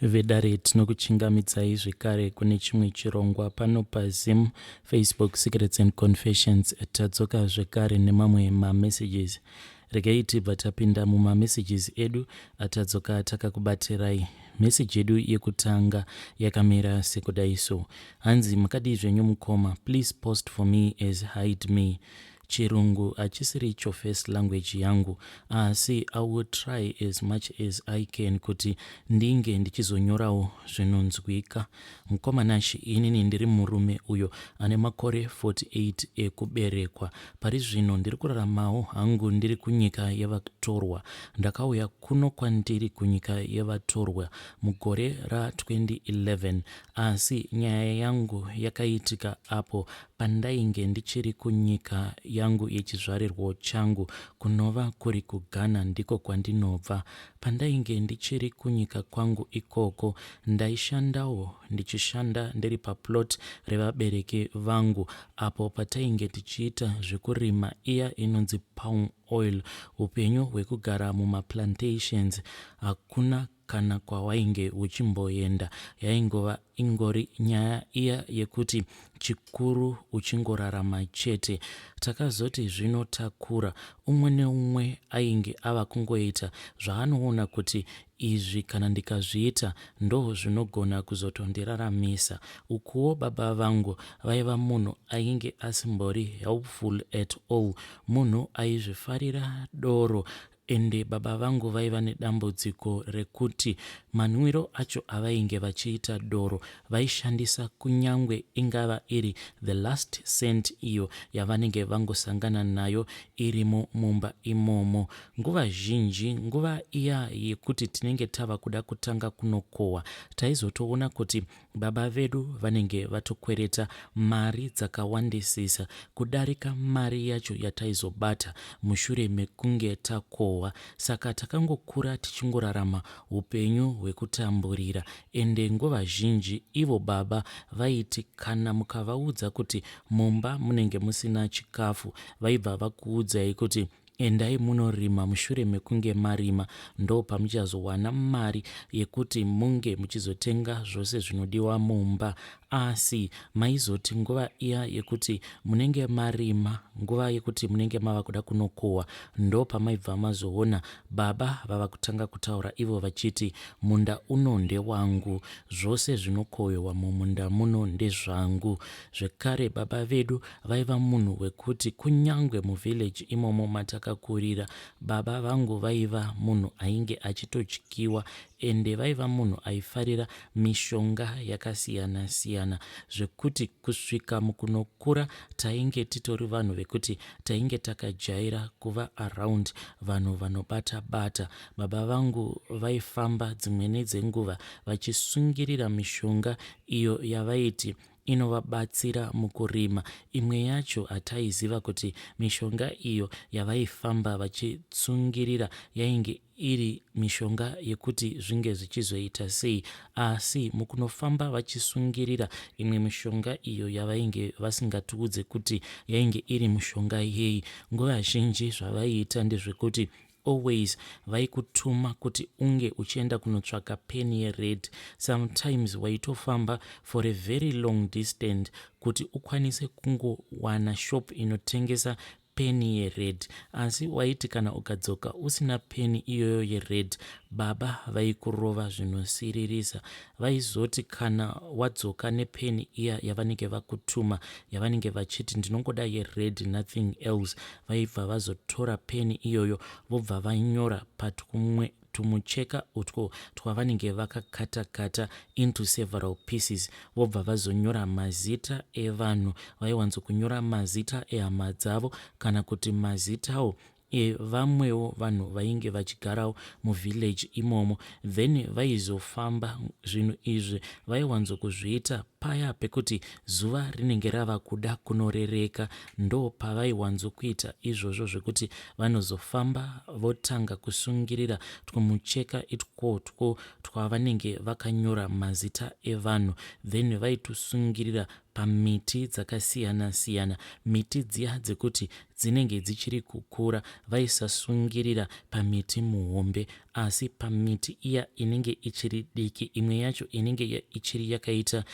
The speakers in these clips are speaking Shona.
Vedare, tinokuchingamidzai zvekare kune chimwe chirongwa pano paZim Facebook Secrets and Confessions. Tadzoka zvekare nemamwe mamessages. Regai tibva tapinda mumamessages edu atadzoka takakubatirai. Message yedu yekutanga yakamira sekudai so. Hanzi, "Makadii zvenyu mukoma? Please post for me as hide me. Chirungu hachisiri icho first language yangu, asi I will try as much as I can kuti ndinge ndichizonyorawo zvinonzwika. Mukoma Nashi, inini ndiri murume uyo ane makore 48 ekuberekwa. Pari zvino ndiri kuraramawo hangu ndiri kunyika yevatorwa. Ndakauya kuno kwandiri kunyika yevatorwa mugore ra2011, asi nyaya yangu yakaitika apo pandainge ndichiri kunyika yangu yechizvarirwo changu, kunova kuri kuGhana, ndiko kwandinobva. Pandainge ndichiri kunyika kwangu ikoko, ndaishandawo, ndichishanda ndiri paplot revabereki vangu, apo patainge tichiita zvekurima iya inonzi palm oil. Upenyu hwekugara mumaplantations hakuna kana kwawainge uchimboenda, yaingova ingori nyaya iya yekuti chikuru uchingorarama chete. Takazoti zvino takura, umwe neumwe ainge ava kungoita zvaanoona kuti izvi kana ndikazviita ndo zvinogona kuzotondiraramisa. Ukuwo baba vangu vaiva munhu ainge asimbori helpful at all, munhu aizvifarira doro. Ende baba vangu vaiva nedambudziko rekuti manwiro acho avainge vachiita doro, vaishandisa kunyangwe ingava iri the last cent iyo yavanenge vangosangana nayo irimo mumba imomo. Nguva zhinji, nguva iya yekuti tinenge tava kuda kutanga kunokohwa, taizotoona kuti baba vedu vanenge vatokwereta mari dzakawandisisa kudarika mari yacho yataizobata mushure mekunge takohwa. Saka takangokura tichingorarama upenyu hwekutamburira. Ende nguva zhinji ivo baba vaiti kana mukavaudza kuti mumba munenge musina chikafu, vaibva vakuudzai kuti endai munorima, mushure mekunge marima ndo pamuchazowana mari yekuti munge muchizotenga zvose zvinodiwa mumba. Asi maizoti nguva iya yekuti munenge marima, nguva yekuti munenge mava kuda kunokohwa, ndo pamaibva mazoona baba vava kutanga kutaura ivo vachiti, "Munda uno ndewangu, zvose zvinokohwewa mumunda muno ndezvangu." Zvekare baba vedu vaiva munhu wekuti kunyangwe muvillage imomo matakakurira, baba vangu vaiva munhu ainge achitotyiwa. Ende vaiva munhu aifarira mishonga yakasiyana-siyana, zvekuti kusvika mukunokura tainge titori vanhu vekuti tainge takajaira kuva around vanhu vanobata bata. Baba vangu vaifamba dzimweni dzenguva vachisungirira mishonga iyo yavaiti inovabatsira mukurima. Imwe yacho hataiziva kuti mishonga iyo yavaifamba vachitsungirira yainge iri mishonga yekuti zvinge zvichizoita sei. Asi mukunofamba vachisungirira imwe mishonga iyo yavainge vasingatiudze kuti yainge iri mishonga yei, nguva zhinji zvavaiita ndezvekuti always vaikutuma kuti unge uchienda kunotsvaka peni yered. Sometimes waitofamba for a very long distance kuti ukwanise kungowana shop inotengesa peni yered. Asi waiti kana ukadzoka usina peni iyoyo yered, baba vaikurova zvinosiririsa. Vaizoti kana wadzoka nepeni iya yavanenge vakutuma, yavanenge vachiti ndinongoda yered, nothing else, vaibva vazotora peni iyoyo, vobva vanyora patumwe tumucheka utwo twavanenge vakakata-kata into several pieces, vobva vazonyora mazita evanhu. Vaiwanzokunyora mazita ehama dzavo kana kuti mazitawo evamwewo vanhu vainge vachigarawo muvillage imomo. Then vaizofamba. Zvinhu izvi vaiwanzokuzviita. paya pekuti zuva rinenge rava kuda kunorereka ndopavaiwanzokuita izvozvo zvekuti vanozofamba votanga kusungirira twumucheka itwotwo twavanenge vakanyora mazita evanhu then vaitusungirira pamiti dzakasiyana siyana miti dziya dzekuti dzinenge dzichiri kukura vaisasungirira pamiti muhombe asi pamiti iya inenge ichiri diki imwe yacho inenge ichiri yakaita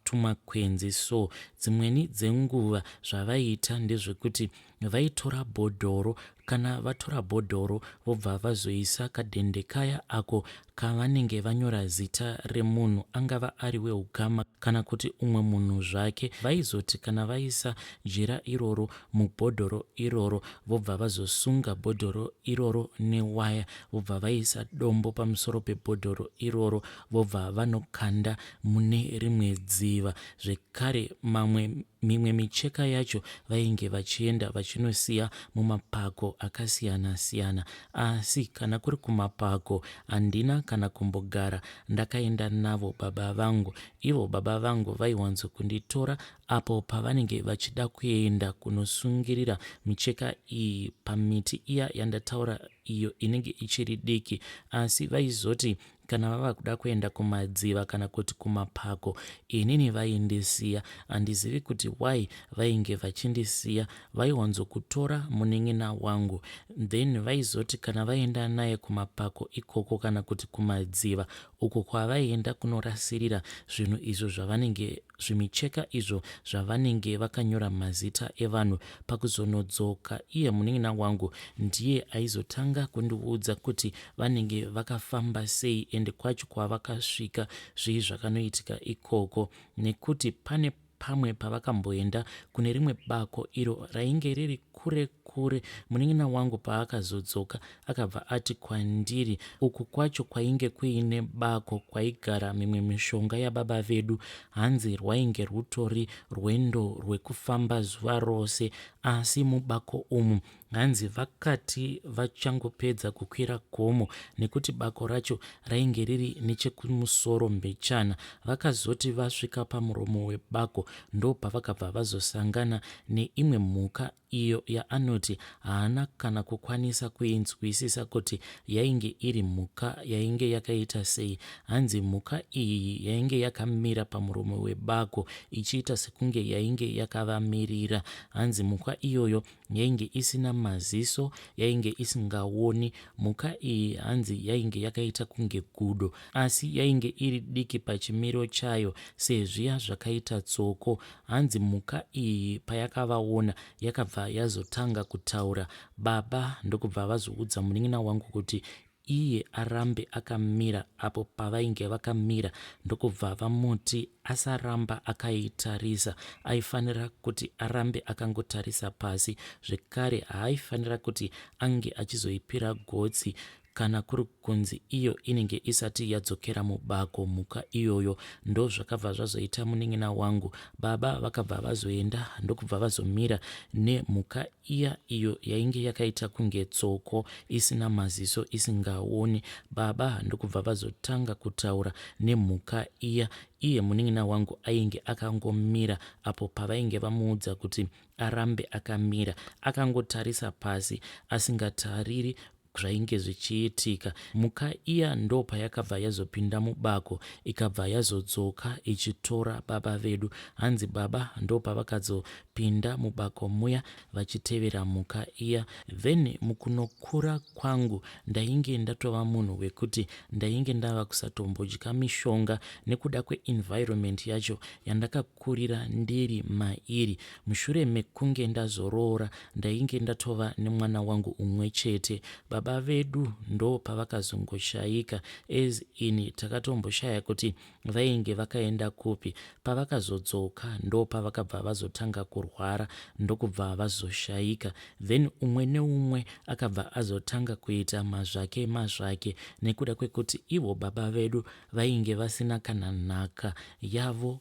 tumakwenzi so dzimweni dzenguva zvavaiita ndezvekuti vaitora bhodhoro kana vatora bhodhoro vobva vazoisa kadhende kaya ako kavanenge vanyora zita remunhu angava ari weukama kana kuti umwe munhu zvake. Vaizoti kana vaisa jira iroro mubhodhoro iroro vobva vazosunga bhodhoro iroro newaya vobva vaisa dombo pamusoro pebhodhoro iroro vobva vanokanda mune rimwe dziva zvekare mamwe Mimwe micheka yacho vainge vachienda vachinosiya mumapako akasiyana-siyana. Asi kana kuri kumapako handina kana kumbogara ndakaenda navo baba vangu. Ivo baba vangu vaiwanzokunditora apo pavanenge vachida kuenda kunosungirira micheka iyi pamiti iya yandataura iyo inenge ichiri diki. Asi vaizoti Kana vava kuda kuenda kumadziva kana kuti kumapako inini vaindisiya. Handizivi kuti why vainge vachindisiya. Vaiwanzokutora munin'ina wangu then vaizoti kana vaenda naye kumapako ikoko kana kuti kumadziva uko kwavaienda kunorasirira zvinhu izvo zvavanenge zvimicheka izvo zvavanenge vakanyora mazita evanhu. Pakuzonodzoka iye munin'ina wangu ndiye aizotanga kundiudza kuti vanenge vakafamba sei ende kwacho kwavakasvika zvii zvakanoitika ikoko nekuti pane pamwe pavakamboenda kune rimwe bako iro rainge riri kure kure. Munin'ina wangu paakazodzoka akabva ati kwandiri uku kwacho kwainge kuine bako kwaigara mimwe mishonga yababa vedu hanzi rwainge rwutori rwendo rwekufamba zuva rose asi mubako umu Hanzi vakati vachangopedza kukwira gomo nekuti bako racho rainge riri nechekumusoro mbechana. Vakazoti vasvika pamuromo webako ndopavakabva vazosangana neimwe mhuka iyo yaanoti haana kana kukwanisa kuinzwisisa kuti yainge iri mhuka yainge yakaita sei. Hanzi mhuka iyi yainge yakamira pamuromo webako ichiita sekunge yainge yakavamirira. Hanzi mhuka iyoyo Yainge isina maziso, yainge isingaoni. Mhuka iyi hanzi yainge yakaita kunge gudo, asi yainge iri diki pachimiro chayo sezviya zvakaita tsoko. Hanzi mhuka iyi payakavaona yakabva yazotanga kutaura. Baba ndokubva vazoudza munin'ina wangu kuti iye arambe akamira apo pavainge vakamira ndokubva vamuti asaramba akaitarisa. Aifanira kuti arambe akangotarisa pasi zvekare haaifanira kuti ange achizoipira gotsi kana kuri kunzi iyo inenge isati yadzokera mubako mhuka iyoyo. Ndozvakabva zvazoita munin'ina wangu. Baba vakabva vazoenda ndokubva vazomira nemhuka iya iyo yainge yakaita kunge tsoko isina maziso isingaoni. Baba ndokubva vazotanga kutaura nemhuka iya. Iye munin'ina wangu ainge akangomira apo pavainge vamuudza kuti arambe akamira akangotarisa pasi asingatariri zvainge zvichiitika. Mhuka iya ndopayakabva yazopinda mubako ikabva yazodzoka ichitora baba vedu. Hanzi baba ndopavakazopinda mubako muya vachitevera mhuka iya. Then mukunokura kwangu ndainge ndatova munhu wekuti ndainge ndava kusatombodya mishonga nekuda kweenvironment yacho yandakakurira ndiri mairi. Mushure mekunge ndazoroora ndainge ndatova nemwana wangu umwe chete. Baba vedu ndopavakazongoshaika as in takatomboshaya kuti vainge vakaenda kupi. Pavakazodzoka ndopavakabva vazotanga kurwara ndokubva vazoshaika. Then umwe neumwe akabva azotanga kuita mazvake mazvake nekuda kwekuti ivo baba vedu vainge vasina kana nhaka yavo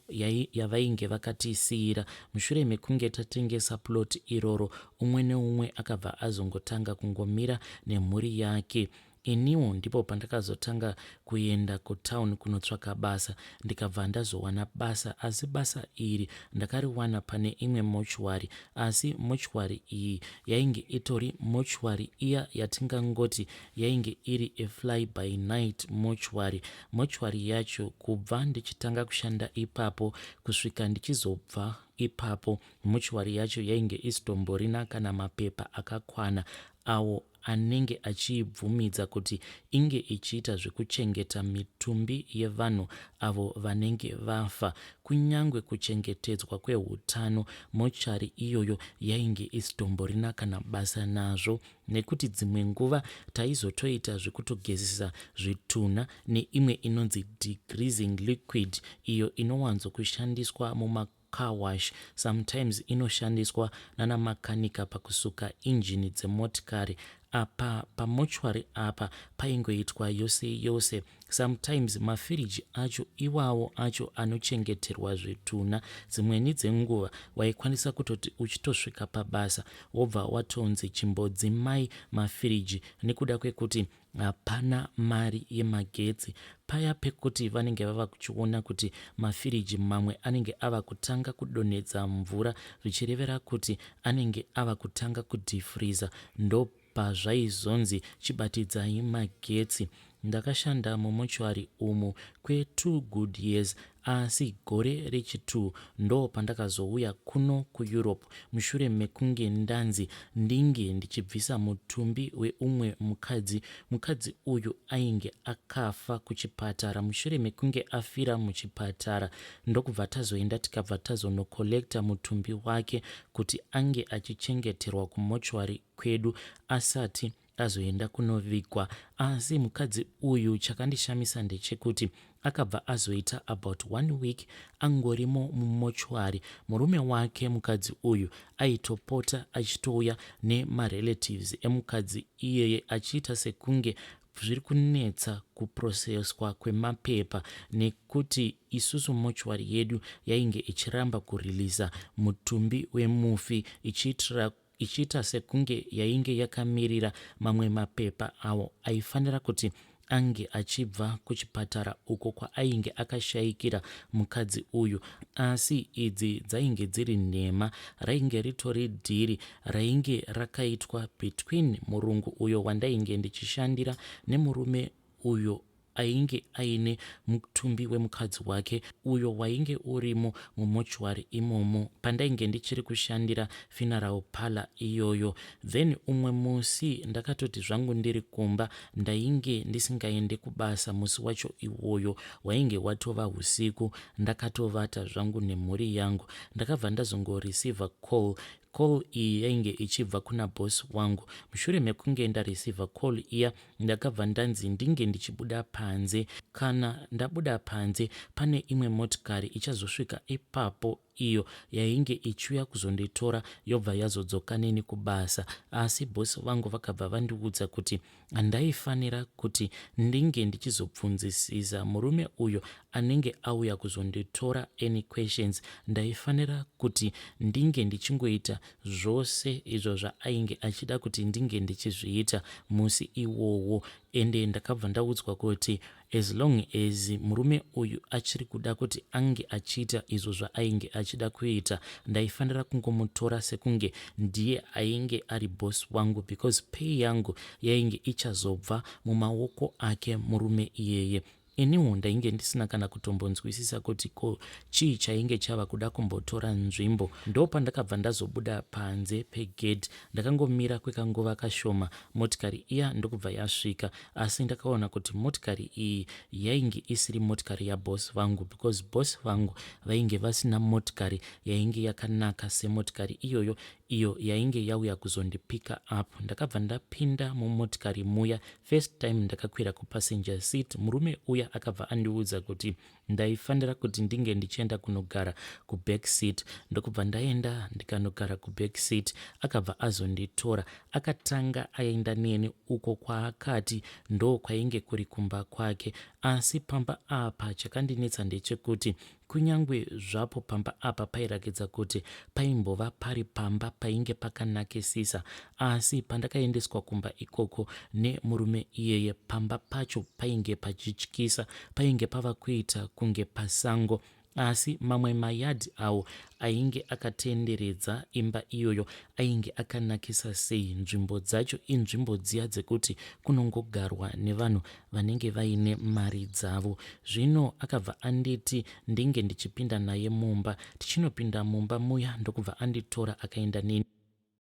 yavainge vakatisiira. Mushure mekunge tatengesa plot iroro, umwe neumwe akabva azongotanga kungomira nemhuri yake. Iniwo ndipo pandakazotanga kuenda kutown kunotsvaka basa ndikabva ndazowana basa asi basa iri ndakariwana pane imwe mortuary asi mortuary iyi yainge itori mortuary iya yatingangoti yainge iri a fly by night mortuary. Mortuary yacho kubva ndichitanga kushanda ipapo kusvika ndichizobva ipapo mortuary yacho yainge isitomborina kana mapepa akakwana awo anenge achiibvumidza kuti inge ichiita zvekuchengeta mitumbi yevanhu avo vanenge vafa. Kunyangwe kuchengetedzwa kwehutano, mochari iyoyo yainge isitomborina kana basa nazvo nekuti dzimwe nguva taizotoita zvekutogezesa zvitunha neimwe inonzi degreasing liquid iyo inowanzo kushandiswa muma car wash sometimes inoshandiswa nana makanika pakusuka injini dzemotikari. Apa pamochwari apa paingoitwa yose yose. Sometimes mafiriji acho iwawo acho anochengeterwa zvitunha. Dzimweni dzenguva waikwanisa kutoti uchitosvika pabasa wobva watonzi chimbodzimai mafiriji nekuda kwekuti Hapana mari yemagetsi. Paya pekuti vanenge vava kuchiona kuti mafiriji mamwe anenge ava kutanga kudonhedza mvura zvichirevera kuti anenge ava kutanga kudhifuriza ndopazvaizonzi chibatidzai magetsi. Ndakashanda mumochuari umu kwe two good years Asi gore rechitwo ndopandakazouya kuno kuEurope mushure mekunge ndanzi ndinge ndichibvisa mutumbi weumwe mukadzi. Mukadzi uyu ainge akafa kuchipatara mushure mekunge afira muchipatara ndokubva tazoenda tikabva tazonocollecta mutumbi wake kuti ange achichengeterwa kumortuary kwedu asati azoenda kunovigwa asi mukadzi uyu chakandishamisa ndechekuti akabva azoita about one week angorimo mumochwari murume wake mukadzi uyu aitopota achitouya nemarelatives emukadzi iyeye achiita sekunge zviri kunetsa kuprocesswa kwemapepa nekuti isusu mochwari yedu yainge ichiramba kureleasa mutumbi wemufi ichiitira ichiita sekunge yainge yakamirira mamwe mapepa awo aifanira kuti ange achibva kuchipatara uko kwaainge akashaikira mukadzi uyu. Asi idzi dzainge dziri nhema, rainge ritori dhiri rainge rakaitwa between murungu uyo wandainge ndichishandira nemurume uyo ainge aine mutumbi wemukadzi wake uyo wainge urimo mumochuary imomo pandainge ndichiri kushandira funeral parlour iyoyo. Then umwe musi ndakatoti zvangu ndiri kumba ndainge ndisingaende kubasa musi wacho iwoyo hwainge hwatova husiku ndakatovata zvangu nemhuri yangu. Ndakabva ndazongoreceiver call Call iyi yainge ichibva kuna boss wangu. Mushure mekunge ndareceiver call iya ndakabva ndanzi ndinge ndichibuda panze. Kana ndabuda panze pane imwe motikari ichazosvika ipapo iyo yainge ichiuya kuzonditora yobva yazodzoka neni kubasa. Asi boss vangu vakabva vandiudza kuti Ndaifanira kuti ndinge ndichizobvunzisisa murume uyo anenge auya kuzonditora any questions. Ndaifanira kuti ndinge ndichingoita zvose izvo zvaainge achida kuti ndinge ndichizviita musi iwowo. Ende ndakabva ndaudzwa kuti As long as murume uyu achiri kuda kuti ange achiita izvo zvaainge achida kuita ndaifanira kungomutora sekunge ndiye ainge ari boss wangu because pay yangu yainge ichazobva mumaoko ake murume iyeye. Iniwo ndainge ndisina kana kutombonzwisisa kuti ko chii chainge chava kuda kumbotora nzvimbo. Ndopandakabva ndazobuda panze pegedhi Ndakangomira kwekanguva kashoma motikari iya ndokubva yasvika asi ndakaona kuti motikari iyi yainge isiri motikari yaboss vangu because boss vangu vainge vasina motikari yainge yakanaka semotikari iyoyo iyo yainge yauya kuzondipicka up. Ndakabva ndapinda mumotikari muya first time ndakakwira kupassenger seat murume uya akabva andiudza kuti Ndaifanira kuti ndinge ndichienda kunogara kuback seat ndokubva ndaenda ndikanogara kuback seat. Akabva azonditora akatanga aenda neni uko kwaakati ndokwainge kuri kumba kwake. Asi pamba apa chakandinetsa ndechekuti Kunyangwe zvapo pamba apa pairakidza kuti paimbova pari pamba painge pakanakisisa, asi pandakaendeswa kumba ikoko nemurume iyeye, pamba pacho painge pachityisa, painge pava kuita kunge pasango. Asi mamwe mayadhi awo ainge akatenderedza imba iyoyo ainge akanakisa sei. Nzvimbo dzacho inzvimbo dziya dzekuti kunongogarwa nevanhu vanenge vaine mari dzavo. Zvino akabva anditi ndinge ndichipinda naye mumba. Tichinopinda mumba muya ndokubva anditora akaenda neni.